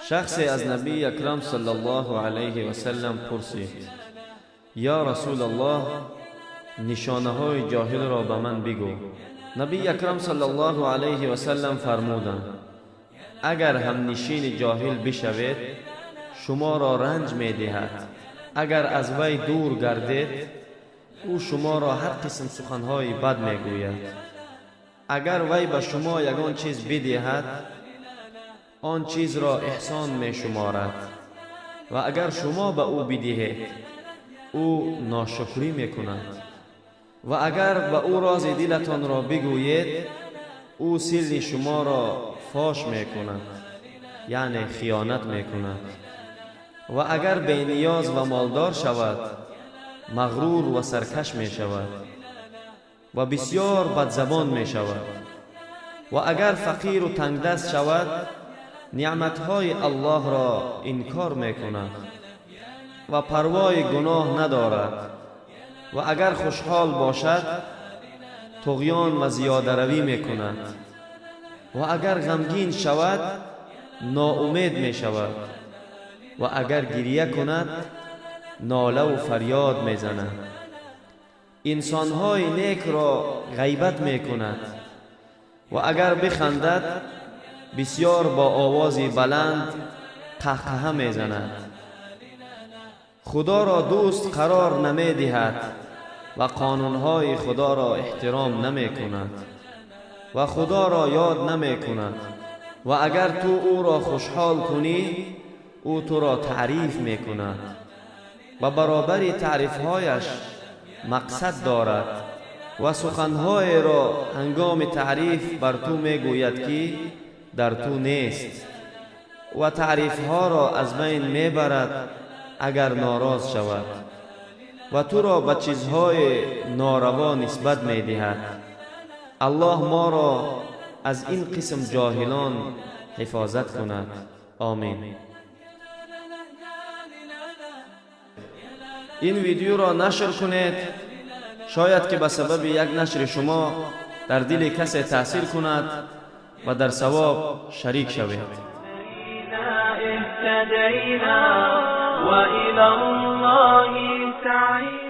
Шахсе аз Набии Акрам саллаллоҳу алайҳи васаллам пурсид: «Ё Расулаллоҳ, нишонаҳои ҷоҳилро ба ман бигӯ». Набии Акрам саллаллоҳу алайҳи васаллам фармуданд: агар ҳамнишини ҷоҳил бишавед, шуморо ранҷ медиҳад. Агар аз вай дур гардед, ӯ шуморо ҳар қисм суханҳои бад мегӯяд. Агар вай ба шумо ягон чиз бидиҳад, он чизро эҳсон мешуморад ва агар шумо ба ӯ бидиҳед, ӯ ношукрӣ мекунад. Ва агар ба ӯ рози дилатонро бигӯед, ӯ сирри шуморо фош мекунад, яъне хиёнат мекунад. Ва агар бениёз ва молдор шавад, мағрур ва саркаш мешавад ва бисёр бадзабон мешавад. Ва агар фақиру тангдаст шавад, неъматҳои Аллоҳро инкор мекунад ва парвои гуноҳ надорад. Ва агар хушҳол бошад, туғён ва зиёдаравӣ мекунад. Ва агар ғамгин шавад, ноумед мешавад. Ва агар гирия кунад, нолаву фарёд мезанад. Инсонҳои некро ғайбат мекунад. Ва агар бихандад, бисёр бо овози баланд қаҳқаҳа мезанад. Худоро дӯст қарор намедиҳад ва қонунҳои Худоро эҳтиром намекунад ва Худоро ёд намекунад. Ва агар ту ӯро хушҳол кунӣ, ӯ туро таъриф мекунад ва баробари таърифҳояш мақсад дорад ва суханҳоеро ҳангоми таъриф бар ту мегӯяд, ки дар ту нест, ва таърифҳоро аз байн мебарад агар нороз шавад ва туро ба чизҳои нораво нисбат медиҳад. Аллоҳ моро аз ин қисм ҷоҳилон ҳифозат кунад. Омин. Ин видеоро нашр кунед, шояд ки ба сабаби як нашри шумо дар дили касе таъсир кунад ва дар савоб шарик шавед. اهتدينا وإلى الله سعينا.